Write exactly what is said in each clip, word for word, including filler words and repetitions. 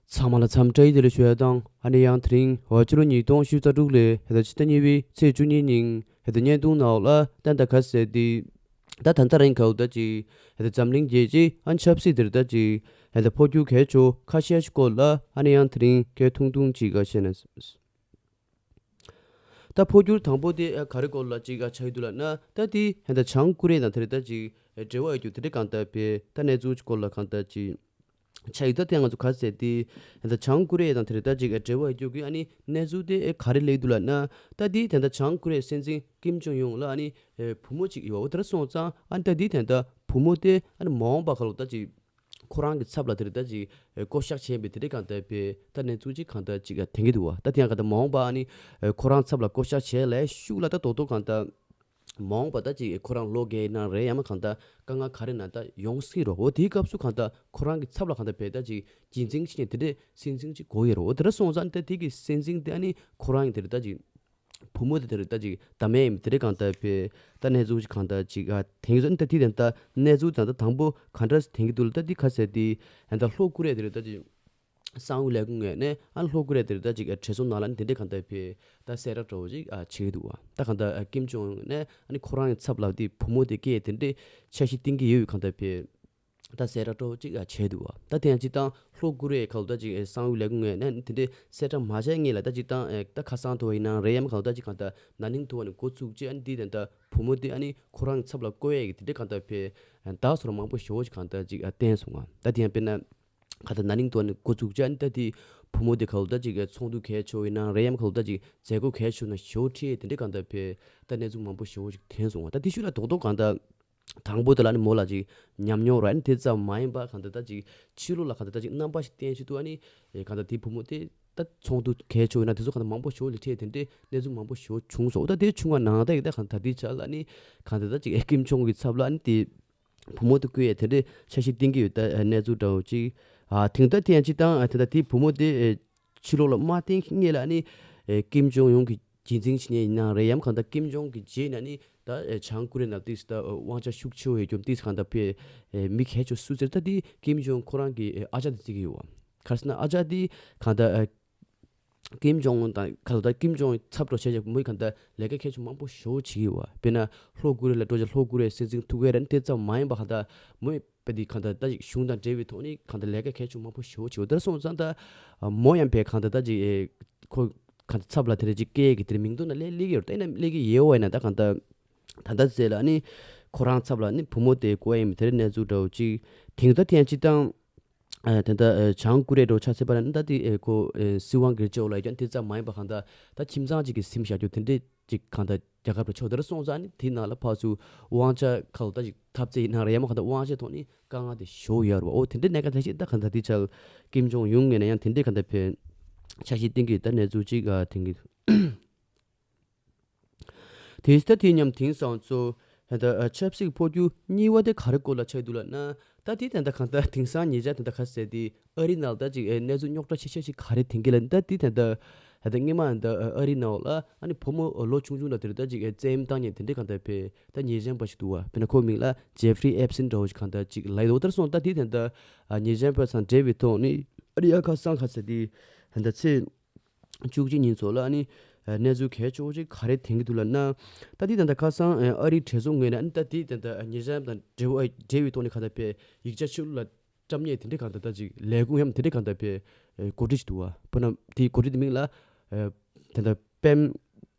ཚང་མ་ལ་འཚམས་འདྲི་བདེ་ལེགས་ཞུ་ཡ་དང་། ཨ་ནི་ཡང་དེ་རིང་ཕྱི་ལོ་ཉིས་སྟོང་ཉི་ཤུ་རྩ་དྲུག་ལོའི་ཧེ་ད་ཕྱི་ཟླ་གཉིས་པའི་ཚེས་བཅུ་གཉིས་ཉིན་ཧེ་ད་བརྙན་ཐུང་ནང་ལ་ད་ད་ག་ཟེར་ཏེ། ད་ད་ལྟ་རིང་ཁ་ལོ་ད་ཅིག་ཧེ་ད་འཛམ་གླིང་རྒྱལ་སྤྱིའི་ཨ་ཆབ་སྲིད་དེར་ད་ཅིག་ཧེ་ད་འཕོ་འགྱུར་གལ་ཆེ་ཁ་ཤས་ཤིག་སྐོར་ལ་ཨ་ནི་ཡང་དེ་རིང་སྐད་ཐུང་ཐུང་ཅིག་ག་བཤད་ན། ད་འཕོ་འགྱུར་དང་པོ་དེ་ཨ་ག་རེ་སྐོར་ལ་ཅིག་ཨ་ཆགས་ཡོད་འདུག་ལབ་ན། ད་དེ་ཧེ་ད་བྱང་ཀོ་རི་ཡ་དང་དེར་ད་ཅིག་འབྲེལ་བ་ཡོད་རྒྱུ་དེ་འདྲ་གང་ལྟར་བས་ད་གནས་ཚུལ་སྐོར་ལ་གང་ལྟར་ཅིག་ཆགས་ཡོད། ད་དེ་ང་ཚོ་ག་ཟེར་ཏེ་ད་བྱང་ཀོ་རི་ཡ་དང་དེར་ད་ཅིག་འབྲེལ་བ་ཡོད་རྒྱུ་གི་ཨ་ནི་གནས་ཚུལ་དེ་ག་རེ་སླེབས་འདུག་ལབ་ན། ད་དེ་ད་ལྟ་བྱང་ཀོ་རི་ཡའི་སྲིད་འཛིན་ཀིམ་ཇོང་ཡུང་ལ་ཨ་ནི་བུ་མོ་གཅིག་ཡོད། འོ་དེར་སོང་ཙང་ཨ་ནི་ད་དེ་ད་ལྟ་བུ་མོ་དེ་ཨ་ནི་མ་འོངས་པ་ཁ་ལོ་ད་ཅིག་ཁོ་རང་གི་ཚབ་ལ་དེར་ད་ཅིག་བསྐོ་བཞག་བྱས་པའི་དེ་འདྲ་གང་ལྟར་བས་ད་གནས་ཚུལ་ཅིག་གང་ལྟར་ཅིག་དེང་གི་འདུག་བ། ད་དེ་ཡང་གང་ལྟར་མ་འོངས་པ་ཨ་ནི་ཁོ་རང་ཚབ་ལ་བསྐོ་བཞག་བྱས་ལས་ཤུགས་ལ་ད་རྡོག་རྡོག་གང་ལྟར་མ་འོངས་པ་ད་ཅིག་ཁོ་རང་ལོ་རྒས་ན་རེད་ཡང་མ་གང་ལྟར་དཀའ་ངལ་ག་རེ་ན་ད་ཡོང་སྲིད་རོ། འོ་དེའི་སྐབས་སུ་གང་ལྟར་ཁོ་རང་གི་ཚབ་ལ་གང་ལྟར་བས་ད་ཅིག་རྒྱུན་འཛིན་བྱེད་མཁན་དེ་འདྲས་སྲིད་འཛིན་ཅིག་དགོས་ཡོད་རོ། འོ་དེ་འདྲ་སོང་ཙང་ད་དེ་གི་སྲིད་འཛིན་དེ་ཨ་ནི་ཁོ་རང་ཡིན་དེ་རེད། ད་ཅིག་བུ་མོ་དེ་དེ་རེད། ད་ཅིག་ད་མེད་ཡིན་དེ་རེད་གང་ལྟར་བས་ད་གནས་ཚུལ་ཅིག་གང་ལྟར་ཅིག་ཨ་དེང་སང་ད་དེ་དེ་ད་གནས་ཚུལ་ད་ད་དང་པོ་གང་འདྲ་དེང་གི་འདུག་ལ། ད་དེ་ག་ཟེར་ཏེ་ད་ལྷོ་ཀོ་རི་ཡ་དེ་རེད། ད་ཅིག་གསང་བའི་ལས་ཁུངས་ངོས་ནས་ཨ་ལྷོ་ཀོ་རི་ཡ་དེར་ད་ཅིག་གྲོས་ཚོགས་ནང་ལ་ནི་དེ་འདྲས་གང་ལྟར་བས་ད་གསལ་བསྒྲགས་འདྲ་བོ་ཅིག་ཨ་བྱེད་ཀྱི་འདུག་བ། ད་གང་ལྟར་ཨ་ཀིམ་ཇོང་ནས་ཨ་ནི་ཁོ་རང་གི་ཚབ་ལ་དེ་བུ་མོ་དེ་སྐད་དེ་འདྲས་འཆར་གཞི་བཏིང་གི་ཡོད་པའི་གང་ལྟར་བས་ད་གསལ་བསྒྲགས་འདྲ་བོ་ཅིག་ཨ་བྱས་འདུག་བ། ད་དེ་ཡང་སྤྱིར་བཏང་ལྷོ་ཀོ་རི་ཡའི་ཁ་ལོ་ད་ཅིག་ཨ་གསང་བའི་ལས་ཁུངས་ངོས་ནས་ནི་དེ་འདྲས་གསལ་བསྒྲགས་མ་བྱས་སྔོན་ལ་ད་སྤྱིར་བཏང་ཨ་ད་ཁ་སང་དུ་བ་ཡིན་ན་རེད་ཡང་མ་གང་ལྟར་ད་ཅིག་གང་ལྟར་ན་ནིང་དུ་བ་ནས་འགོ་བཙུགས་རྗེས་ཨ་ནི་དེ་དེ་འདྲ་བུ་མོ་དེ་ཨ་ནི་ཁོ་རང་གི་ཚབ་ལ་བསྐོ་ཡས་ཀྱི་དེ་འདྲས་གང་ལྟར་བས་ད་སོ་ར་མང་པོ་ཞེ་པོ་ཅིག་གང་ལྟར་ཅིག་ཨ་བསྟན་སོང་བ། ད་དེ་ཡང་དཔེར་ན། ག་ད་ན་ནིང་དུ་ནི་འགོ་བཙུགས་ཅན་ད་དེ་བུ་མོ་དེ་ཁ་ལོ་ད་ཅིག་ཚོགས་འདུ་གལ་ཆེ་བོ་ཡིན་ན་རེད་ཡང་ཁ་ལོ་ད་ཅིག་མཛད་སྒོ་གལ་ཆེ་བོ་ན་ཞེ་པོ་ཁྲིད་དེ་འདྲ་གང་ལྟར་བས་ད་གནས་ཚུལ་མང་པོ་ཞེ་པོ་ཅིག་ཐོན་སོང་བ། ད་དེ་ཤུལ་ལ་རྡོག་རྡོག་གང་ལྟར་དང་པོ་དེ་ལ་ནི་མོ་ལ་ཅིག་ཉམས་མྱོང་ར་ནི་དེ་ཙམ་མ་ཡིན་པ་གང་ལྟར་ད་ཅིག་ཕྱི་ལོགས་ལ་གང་ལྟར་ད་ཅིག་རྣམ་པ་ཞིག་བསྟན་བྱེད་དུ་ཨ་ནི་གང་ལྟར་དེ་བུ་མོ་དེ་ད་ཚོགས་འདུ་གལ་ཆེ་བོ་ཡིན་ན་དེ་ཚོ་གང་ལྟར་མང་པོ་ཞེ་པོ་ལ་ཁྲིད་དེ་འདྲ་གནས་ཚུལ་མང་པོ་ཞེ་པོ་བྱུང་སོང་། ད་དེ་བྱུང་བ་ནང་ད་ཡིག་ད་གང་ལྟར་དེ་ཆ་ལ་ནི་གང་ལྟར་ད་ཅིག་ཨེ་ཀིམ་ཆོང་གི་ཚབ་ལ་ནི་དེ། བུ་མོ་དེ་བསྐོ་ཡས་དེ་འདྲའི་འཆར་གཞི་བཏིང་གི་ཡོད། ད་གནས་ཚུལ་འདྲ་བོ་ཅིག་ཨ་དེང་ད་དེ་ཡང་ཅི་དང་ཨ་དེ་ད་དེའི་བུ་མོ་དེ་ཨེ་ཕྱི་ལོགས་ལ་མ་བསྟན་སྔོན་ལ་ནི་ཨེ་ཀིམ་ཇོང་ཡུང་གི་རྒྱུན་འཛིན་བྱེད་མཁན་ཡིན་ན་རེད་ཡང་གང་ལྟར་ཀིམ་ཇོང་གི་རྗེས་ན་ནི་ད་ཨེ་བྱང་ཀོ་རི་ཡ་ནང་ཏིས་ད་དབང་ཆ་ཤུགས་ཆེ་བོ་ཡོད་རྒྱུ་ཏིས་གང་ལྟར་བས་ཨེ་མི་གལ་ཆེ་སུ་ཟེར་ད་དེ་ཀིམ་ཇོང་ཁོ་རང་གི་ཨེ་ཨ་ཅག་དེ་བརྩི་གི་ཡོད་བ། ག་རེ་ཟེར་ན་ཨ་ཅག་དེ་གང་ལྟར་ཨེ་ཀིམ་ཇོང་ཨུན་དང་ཁ་ལོ་ད་ཀིམ་ཇོང་ཨུན་ཚབ་འགྲོ་བྱས་བྱས་མོས་གང་ལྟར་ལས་ཀ་གལ་ཆེ་མང་པོ་ཞེ་པོ་བྱེད་ཀྱི་ཡོད་པ། དཔེར་ན་ལྷོ་ཀོ་རི་ཡ་ལ་འགྲོ་བྱས་ལྷོ་ཀོ་རི་ཡའི་སྲིད་འཛིན་ཐུག་གི་རེད་དེ་ཙམ་མ་ཡིན་པ་གང་ལྟར་མོས་དཔེ་དེ་གང་ལྟར་ད་ཅིག་གཞུང་དང་འབྲེལ་བའི་ཐོག་ནས་གང་ལྟར་ལས་ཀ་གལ་ཆེ་མང་པོ་ཞེ་པོ་བྱེད་ཀྱི་ཡོད། དེར་སོང་ཙང་ད་མོ་ཡང་བས་གང་ལྟར་ད་ཅིག་ཁོ་གང་ལྟར་ཚབ་ལ་དེ་རེད་ཅིག་སྐད་ཀྱི་དེར་མིང་ཐོ་ན་ལས་སླེབས་ཀྱི་ཡོད་རེད། ད་ཡིན་ན་སླེབས་ཀྱི་ཡོད་པ་ཡིན་ན་ད་གང་ལྟར་ད་ལྟ་ཟེར་ལ་ནི་ཁོ་རང་ཚབ་ལ་ནི་བུ་མོ་དེ་བསྐོ་ཡ་ཡིན་མིན་དེ་རེད་གནས་ཚུལ་འདྲ་བོ་ཅིག་དེང་ད་ཐེངས་ཅི་དང་། ཨ་དེ་འདྲ་ཨ་བྱང་ཀོ་རི་ཡ་འདྲ་ཆ་ཚད་པ་ན་ད་དེ་ཨེ་ཁོ་ཨེ་སྲིད་དབང་སྒེར་གཅོད་ལ་ཡོད་ཀྱང་དེ་ཙམ་མ་ཡིན་པ་གང་ལྟར་ད་ཁྱིམ་ཚང་གཅིག་གི་སེམས་བཞག་རྒྱུ་དེ་འདྲས་ཅིག་གང་ལྟར་རྒྱལ་ཁབ་ལ་ཕྱོགས་དེར་སོང་ཙང་ནི་དེའི་ནང་ལ་ཕར་ཚུར་དབང་ཆ་ཁ་ལོ་ད་ཅིག་འཐབ་རྩིས་ཡིན་ན་རེད་ཡང་མ་གང་ལྟར་དབང་ཆའི་ཐོག་ནས་དཀའ་ངལ་དེ་ཞེ་པོ་ཡོད་རེད་བ། འོ་དེ་འདྲས་གནད་འགག་ལྷག་ཤེས་ད་གང་ལྟར་དེ་ཆ་ཀིམ་ཇོང་ཡུང་ངོས་ནས་ཡང་དེ་འདྲས་གང་ལྟར་ཕན་འཆར་གཞི་བཏིང་གི་ད་གནས་ཚུལ་ཅིག་ཨ་དེང་གི་དེ་ལྟ་དེ་མཉམ་དེང་སང་ཚོ་ད་ལྟ་ཆབ་སྲིད་འཕོ་འགྱུར་གཉིས་པ་དེ་ག་རེ་སྐོར་ལ་ཆགས་འདུག་ལབ་ན། ད་དེ་ད་ལྟ་གང་ལྟར་དེང་སང་ཉེ་ཆར་ད་ལྟ་ག་ཟེར་དེ་ཨ་རི་ནང་ད་ཅིག་གནས་ཚུལ་རྙོག་དྲ་ཆེ་ཤོས་ཤིག་ག་རེ་དེང་གི་ལ་ད་དེ་ད་ལྟ་ད་ལྟ་སྔོན་མ་ད་ཨ་རི་ནང་ལ་ཨ་ནི་བུ་མོ་ལོ་ཆུང་ཆུང་ལ་དེར་ད་ཅིག་བཙན་གཡེམ་བཏང་ཉེན་དེ་འདྲས་གང་ལྟར་བས་ད་ཉེས་ཅན་པ་ཞིག་འདུག་བ། དཔེར་ན་ཁོ་མིང་ལ་ཇེ་ཧྥི་རི་ཨེབ་སིན་འདྲ་བོ་ཞིག་གང་ལྟར་ཅིག་ལབ་ཡོད་འདུག་དེར་སོང་ད་དེ་ད་ལྟ་ཉེས་ཅན་པ་དང་འབྲེལ་བའི་ཐོག་ནས་ཨ་རི་ཡ་ཁ་སང་ག་ཟེར་དེ་ད་ལྟ་ཚེས་བཅུ་གཅིག་ཉིན་ཚོ་ལ་ནི་གནས་ཚུལ་གལ་ཆེ་བོ་ཅིག་ག་རེ་དེང་གི་འདུག་ལབ་ན། ད་དེ་ད་ལྟ་ཁ་སང་ཨ་རིའི་གྲོས་ཚོགས་ངོས་ནས་ནི་ད་དེ་ད་ལྟ་ཉེ་ཆར་དང་འབྲེལ་བ་འབྲེལ་བའི་ཐོག་ནས་གང་ལྟར་བས་ཡིག་ཆ་ཕྱི་ལོགས་ལ་བཀྲམ་ཉེས་དེ་འདྲས་གང་ལྟར་ད་ཅིག་ལས་ཁུངས་ཡང་དེ་འདྲས་གང་ལྟར་བས་གོ་སྒྲིག་ཅིག་འདུག་བ། དཔེར་ན་དེའི་གོ་སྒྲིག་དེ་མིང་ལ་ད་ལྟ་པེམ་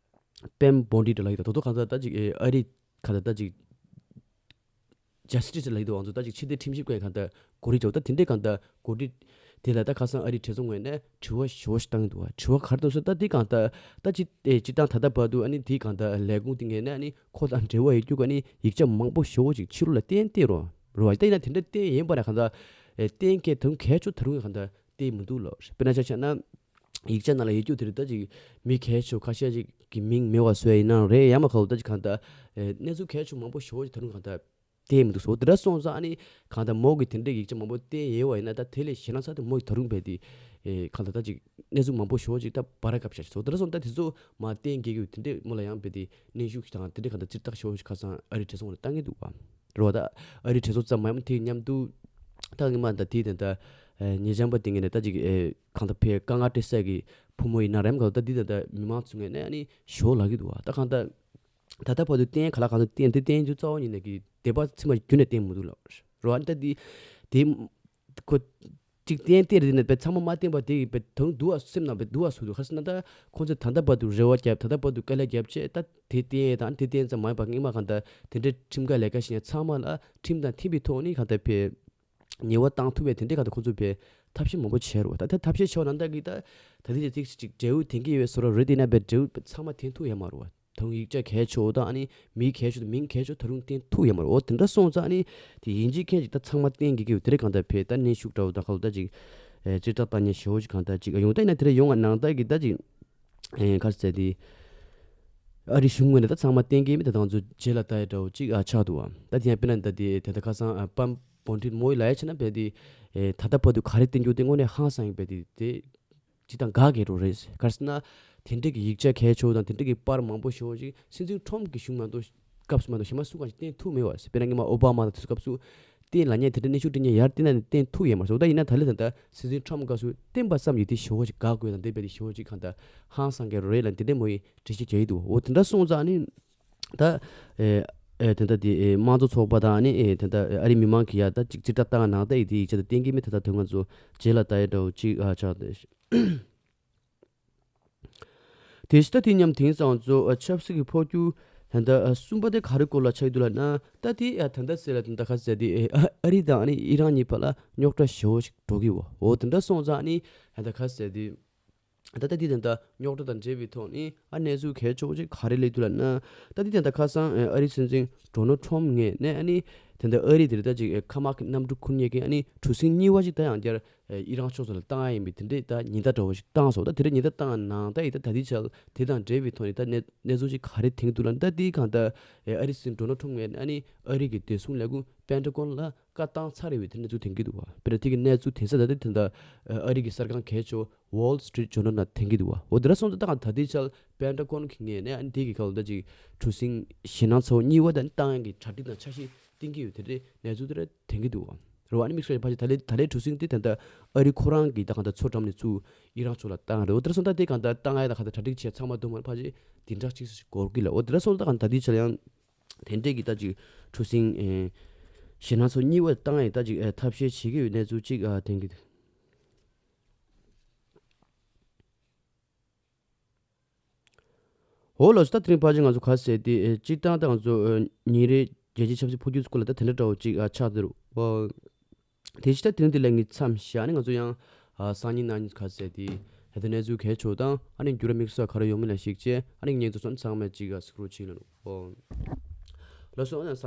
པེམ་བོན་ཌི་འདྲ་ལ་ཡིག་ད་དོ་དོ་གང་ལྟར་ད་ཅིག་ཨ་རི་གང་ལྟར་ད་ཅིག་ཇ་སི་ཊི་སི་ལབ་ཡོད་འདུག་ང་ཚོ་ད་ཅིག་ཕྱི་སྡོད་ཁྲིམས་ཞིབ་ཁང་གང་ལྟར་གོ་སྒྲིག་འདྲ་བོ་ད་དེ་འདྲས་གང་ལྟར་གོ་སྒྲིག་དེ་ལ་ད་ཁ་སང་ཨ་རིའི་གྲོས་ཚོགས་ངོས་ནས་དྲི་བ་ཞེ་པོ་ཞིག་བཏང་གི་འདུག་བ། དྲི་བ་ག་རེ་འདུག་ཟེར་ད་འདི་གང་ལྟར་ད་ཅིག་ཨེ་སྤྱིར་བཏང་ད་ལྟ་བར་དུ་ཨ་ནི་འདི་གང་ལྟར་ལས་ཁུངས་འདི་ངོས་ནས་ཨ་ནི་ཁོ་དང་འབྲེལ་བ་ཡོད་རྒྱུ་ག་ནི་ཡིག་ཆ་མང་པོ་ཞེ་པོ་ཞིག་ཕྱི་ལོགས་ལ་བསྟན་བསྡད་རོ་རོ་བ། ད་ཡིན་ན་དེ་འདྲ་བསྟན་ཡིན་པ་ན་གང་ལྟར་ཨེ་བསྟན་མཁན་ད་རུང་གལ་ཆེ་ད་རུང་གང་ལྟར་བསྟན་མི་འདུག་ལོ། དཔེར་ན་ཆ་བཞག་ན། ཡིག་ཆ་ནང་ལ་ཡོད་རྒྱུ་དེ་རེད། ད་ཅིག་མི་གལ་ཆེ་ཁ་ཤས་ཅིག་གི་མིང་མེད་པ་བཟོས་ཡིན་ན་རེད་ཡང་མ་གོ་ད་ཅིག་གང་ལྟར་ཨེ་གནས་ཚུལ་གལ་ཆེ་མང་པོ་ཞེ་པོ་ཅིག་ད་རུང་གང་ལྟར་བསྟན་མི་འདུག་ཟེར། དེ་འདྲ་སོང་ཙང་ཨ་ནི་གང་ལྟར་མོ་གིས་དེ་འདྲའི་ཡིག་ཆ་མང་པོ་བསྟན་ཡོད་པ་ཡིན་ན་ད་དེ་ལས་གཞན་ན་ས་དེ་མོ་གིས་ད་རུང་བས་དེ་ཨེ་གང་ལྟར་ད་ཅིག་གནས་ཚུལ་མང་པོ་ཞེ་པོ་ཅིག་ད་བར་ར་བཀབ་བཞག་ཟེར། དེ་འདྲ་སོང་ད་དེ་ཚོ་མ་བསྟན་དགོས་རྒྱུ་དེ་འདྲའི་མོ་ལ་ཡང་བས་དེ་གནོན་ཤུགས་དང་དེ་འདྲའི་གང་ལྟར་ཙིར་ཐག་ཞེ་པོ་ཅིག་ཁ་སང་ཨ་རིའི་གྲོས་ཚོགས་ལ་བཏང་གི་འདུག་བ། རེད་བ། ད་ཨ་རིའི་གྲོས་ཚོགས་ཙམ་མ་ཡིན་དེའི་མཉམ་དུ་ད་སྔོན་མ་ད་དེའི་དེ་ད་ ཨེ་ཉེ་འཇམ་པ་དེ་ངས་ནས་ད་ཅིག་ཨེ་གང་ལྟར་ཕའི་དཀའ་ངལ་འཕྲད་ས་གི་ཕོ་མོ་ཡིན་ན་རེམ་ག་ད་འདི་ད་ད་མི་མང་ཚོ་ངས་ནས་ཨ་ནི་ཞོ་ལག་གི་འདུག་བ། ད་གང་ལྟར་ད་ལྟ་བར་དུ་བསྟན་ག་ལ་གང་ལྟར་བསྟན་དེ་བསྟན་རྒྱུ་རྩ་བ་ཉིད་ནས་ཀྱི་དད་པ་ཚིམ་པ་རྒྱུན་ནས་བསྟན་མི་འདུག་ལ་རོ། ཨ་ནི་ད་འདི་དེ་ཁོ་གཅིག་བསྟན་དེ་རེད་ནས་པའི་ཚང་མ་མ་བསྟན་པ་དེ་གི་པའི་དོན་འདུག་བ། སེམས་ནང་པའི་འདུག་བ་སུ་འདུག་ཁ་སི་ན་ད་ཁོང་ཚོས་ད་ལྟ་བར་དུ་རེ་བ་བརྒྱབ། ད་ལྟ་བར་དུ་དཀའ་ལས་བརྒྱབ་བྱས་ད་དེ་བསྟན་དང་དེ་བསྟན་ཙམ་མ་ཡིན་པ་སྔོན་མ་གང་ལྟར་དེ་འདྲའི་ཁྲིམས་འགལ་ལས་ཀ་བྱེད་མཁན་ཚང་མ་ལ་ཁྲིམས་དང་མཐུན་པའི་ཐོག་ནས་གང་ལྟར་ཕའི་ཉེས་པ་བཏང་ཐུབ་པའི་དེ་འདྲའི་གང་ལྟར་ཁོང་ཚོས་ཕའི་ཐབས་ཤེས་མང་པོ་བྱས་རོ། ད་ཐབས་ཤེས་བྱས་པ་ནང་ལྟར་གྱི་ད་ད་ལྟའི་ཅིག་ཅིག་འབྲས་བུ་ཐོན་གྱི་ཡོད་པའི་བཟོ་འདྲ་རེད། དེ་ན་པའི་འབྲས་བུ་ཚང་མ་ཐོན་ཐུབ་ཡོད་མ་རེད་བ། ད་རུང་ཡིག་ཆ་གལ་ཆེ་བོ་དང་ཨ་ནི་མིང་གལ་ཆེ་བོ་དང་མིང་གལ་ཆེ་བོ་ད་རུང་ཐོན་ཐུབ་ཡོད་མ་རེད། འོ་དེ་འདྲ་སོང་ཙང་ཨ་ནི་དེ་ཡིན་གཅིག་མཁན་གཅིག་ད་ཚང་མ་བསྟན་གྱི་གི་དེ་རེད། གང་ལྟར་ཕའི་ད་གནོན་ཤུགས་འདྲ་བོ་ད་ག་ལ་ད་ཅིག་ཨེ་ཅིག་ཏག་ཏག་ཉེ་ཞེ་བོ་ཅིག་གང་ལྟར་ཅིག་ཡོང་ད་ཡིན་ན་དེ་རེད། ཡོང་བ་ནང་ལྟར་གྱི་ད་ཅིག་ཨེ་ག་རེ་ཟེར་དེ་ཨ་རི་གཞུང་ངོས་ནས་ད་ཚང་མ་བསྟན་གྱི་མི་ད་དང་ཚོ་རྗེས་ལ་ལྟ་ཡ་འདྲ་བོ་ཅིག་ཨ་ཆགས་འདུག་བ། ད་དེ་ཡང་དཔེར་ན་ད་དེ་དེ་ད་ཁ་སང་ཨ་པམ་བོན་ཁྲིད་མོ་ཡི་ལ་ཡ་ཆེ་ན་བས་དེ་ཨེ་ད་ལྟ་བར་དུ་ག་རེ་བསྟན་རྒྱུ་དེ་དངོས་གནས་ཧང་སང་ཡིན་པས་དེ་དེ་ཅི་དང་དགའ་གི་རོ་རེད། ག་རེ་ཟེར་ན་དེ་འདྲས་ཀྱི་ཡིག་ཆ་གལ་ཆེ་བོ་དང་དེ་འདྲས་ཀྱི་པར་མང་པོ་ཞེ་བོ་ཅིག་སྲིད་འཛིན་ཁྲོམ་གྱི་གཞུང་མ་གཏོགས་སྐབས་སུ་མ་གཏོགས་གཞན་མ་སུ་གང་ཞིག་བསྟན་ཐུབ་མེད་བ། དཔེར་ན་སྔོན་མ་ཨོ་བྷ་མ་དང་དེ་ཚོ་སྐབས་སུ་བསྟན་ལ་ཉེ་དེ་འདྲ་གནོན་ཤུགས་སྤྲད་ཉེ་ཡར་བསྟན་ན་ནི་བསྟན་ཐུབ་ཡོད་མ་རེད། ད་ཡིན་ན་ད་ལས་ད་ལྟ་སྲིད་འཛིན་ཁྲོམ་སྐབས་སུ་བསྟན་པ་ཙམ་གྱིས་དེ་ཞེ་བོ་ཅིག་དགའ་དགོས་དང་དེ་བས་དེ་ཞེ་བོ་ཅིག་གང་ལྟར་ཧང་སང་གི་རོ་རེད་ལ་དེ་འདྲས་མོ་ཡི་འགྲེལ་བཤད་བྱས་ཡི་འདུག་འོ་དེ་འདྲ་སོང་ཙང་ནི་ད་ཨེ་ཨེ་དེ་འདྲ་དེ་ཨེ་དམངས་གཙོ་ཚོགས་པ་དང་ནི་ཨེ་དེ་འདྲ་ཨ་རི་མི་མང་གི་ཡ་ད་ཅིག་ཅིག་ད་ལྟ་ནང་ད་ཡི་དེ་ཡིག་ཆ་ད་བསྟན་གྱི་མི་ད་ད་དོན་ང་ཚོ་རྗེས་ལ་ད་ཡི་འདྲ་བོ་ཅིག་ཨ་ཆགས་ཏེ། དེ་ཕྱི་ད་དེ་མཉམ་དེང་སང་ཚོ་ཨ་ཆབ་སྲིད་ཀྱི་འཕོ་འགྱུར་ད་ལྟ་ཨ་གསུམ་པ་དེ་ག་རེ་སྐོར་ལ་ཆགས་འདུག་ལབ་ན། ད་དེ་ཨ་ད་ལྟ་ཟེར་ལ་ད་ལྟ་ཁ་ཟེར་དེ་ཨ་ཨ་རི་དང་ཨ་ནི་ཨི་རན་གཉིས་བར་ལ་རྙོག་དྲ་ཞེ་བོ་ཞིག་འགྲོ་གི་བ། འོ་དེ་འདྲ་སོང་ཙང་ཨ་ནི་ད་ལྟ་ཁ་ཟེར་དེ་ད་ལྟ་དེ་ད་ལྟ་རྙོག་དྲ་དང་འབྲེལ་བའི་ཐོག་ནས་ཨ་གནས་ཚུལ་གལ་ཆེ་བོ་ཅིག་ག་རེ་སླེབས་འདུག་ལབ་ན། ད་དེ་ད་ལྟ་ཁ་སང་ཨ་རི་སྲིད་འཛིན་ཌོ་ནལ་ཁྲོམ་ངོས་ནས་ཨ་ནི་ད་ལྟ་ཨ་རི་དེ་རེད་ད་ཅིག་ཁ་དམག་གི་གནམ་གྲུ་ཁུར་མཁན་གྱི་ཨ་ནི་གྲུ་གཟིངས་གཉིས་པ་ཅིག་ད་ཡང་བསྐྱར། ཨེ་ཨི་རན་ཕྱོགས་སུ་ལ་བཏང་ཡ་ཡིན་པའི་དེ་འདྲའི་ད་ཉེན་བརྡ་འདྲ་བོ་ཞིག་བཏང་སོང་། ད་དེ་འདྲའི་ཉེན་བརྡ་བཏང་ནང་ད་ཡིན་ད་ད་ལྟའི་ཆར་དེ་དང་འབྲེལ་བའི་ཐོག་ནས་ད་གནས་གནས་ཚུལ་ཞིག་ག་རེ་ཐོན་གྱི་འདུག་ལབ་ན། ད་དེའི་སྒང་ད་ཨེ་ཨ་རི་སྲིད་འཛིན་ཌོ་ནལ་ཁྲོམ་ངོས་ནས་ཨ་ནི་ཨ་རི་གི་བདེ་སྲུང་ལས་ཁུངས་པེན་ཊ་གོན་ལ་བཀའ་བཏང་ཚར་རེད་པའི་དེ་གནས་ཚུལ་ཐོན་གྱི་འདུག་བ། དཔེར་ན་དེ་གི་གནས་ཚུལ་ཐོན་ས་ད་ལྟ་དེ་ད་ཨ་རི་གི་གསར་ཁང་གལ་ཆེ་བ་ཝོལ་སི་ཊི་རིཊ་ཇོར་ནལ་ནང་ཐོན་གྱི་འདུག་བ། འོ་དེ་འདྲ་སོང་ཙང་ད་གང་ད་ལྟའི་ཆར་པེན་ཊ་གོན་གྱི་ངོས་ནས་ཨ་ནི་དེ་གི་སྒང་ད་ཅིག་གྲུ་གཟིངས་ཞེད་སྣང་ཚ་བོ་གཉིས་པ་དང་བཏང་ཡག་གི་གྲ་སྒྲིག་དང་འཆར་གཞི་བཏིང་གི་ཡོད་དེ་འདྲའི་གནས་ཚུལ་དེ་འདྲ་ཐོན་གྱི་འདུག་བ། རེད་བ། ཨ་ནི་དམིགས་བསལ་ཕལ་ཆེར་ད་ལའི་ད་ལའི་གྲུ་གཟིངས་དེ་ད་ལྟ་ཨ་རི་ཁོ་རང་གི་ད་གང་ལྟར་མཚོ་འགྲམ་ནས་ཚུར་ཨི་རན་ཕྱོགས་ལ་བཏང་རེད། འོ་དེ་འདྲ་སོང་ཙང་ད་དེ་གང་ལྟར་བཏང་ཡ་ད་གང་ལྟར་གྲ་སྒྲིག་བྱས་ཚང་མ་བསྡོམས་པ་ཕལ་ཆེར་བདུན་ཕྲག་གཅིག་ཙམ་ཞིག་འགོར་གི་ལ། འོ་དེ་འདྲ་སོང་ཙང་ད་གང་ད་ལྟའི་ཆར་ཡང་དེ་འདྲས་ཀྱི་ད་ཅིག་གྲུ་གཟིངས་ཨེ་ཞེད་སྣང་ཚ་བོ་གཉིས་པ་བཏང་ཡ་ད་ཅིག་ཨེ་ཐབས་ཤེས་བྱེད་ཀྱི་ཡོད་གནས་ཚུལ་ཅིག་ཨ་ཐོན་གྱི་འདུག་འོ་ལགས་སོ། ད་དེ་རིང་ཕལ་ཆེར་ང་ཚོ་ག་ཟེར་དེ་ཨེ་སྤྱིར་བཏང་ད་ང་ཚོ་ཨེ་ཉིན་རེའི་རྒྱལ་སྤྱིའི་ཆབ་སྲིད་འཕོ་འགྱུར་སྐོར་ལ་ད་དེ་འདྲ་འདྲ་བོ་ཅིག་ཨ་ཆགས་བསྡད་རེད་བ། དེ་ཕྱི་ད་དེ་རིང་འདི་ལ་ངས་མཚམས་བཞག་ནས་ང་ཚོ་ཡང་ཨ་སང་ཉིན་གནངས་ཉིན་ག་ཟེར་དེ་ད་ལྟ་གནས་ཚུལ་གལ་ཆེ་བ་དང་ཨ་ནི་འགྱུར་བ་དམིགས་བསལ་ག་རེ་ཡོང་མིན་ལ་གཞིགས་བྱས་ཨ་ནི་ངས་ཚོ་སོན་ཚང་མས་ཅིག་ཨ་གཟིགས་རོགས་བྱེད་ལ་ནོ། ལགས་སོ། ཨ་ནི།